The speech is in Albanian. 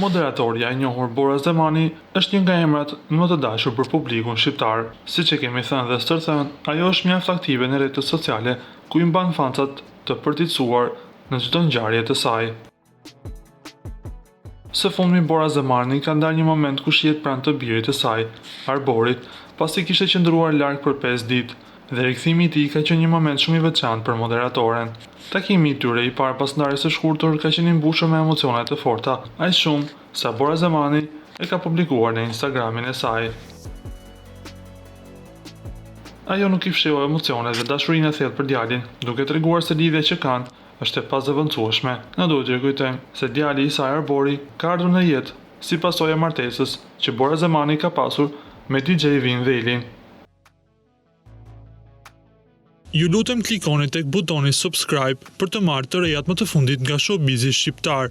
Moderatorja e njohur Bora Zemani është një nga emrat më të dashur për publikun shqiptar. Siç e kemi thënë dhe stërthënë, ajo është mjaft aktive në rrjetet sociale, ku i mban fansat të përditësuar në çdo ngjarje të saj. Së fundmi Bora Zemani ka ndarë një moment ku shihet pranë të birit të saj, Arborit, pasi kishte qëndruar larg për 5 ditë, dhe rikthimi i tij ka qenë një moment shumë i veçantë për moderatoren. Takimi i tyre i parë pas ndarjes së shkurtër ka qenë i mbushur me emocione të forta, aq shumë sa Bora Zemani e ka publikuar në Instagramin e saj. Ajo nuk i fshehu emocionet dhe dashurinë e thellë për djalin, duke treguar se lidhja që kanë është e pazëvendësueshme. Na duhet të rikujtojmë se djali i saj Arbori ka ardhur në jetë si pasojë e martesës që Bora Zemani ka pasur me DJ Vin Dheljin. Ju lutem klikoni tek butoni subscribe për të marrë të rejat më të fundit nga showbizi shqiptar.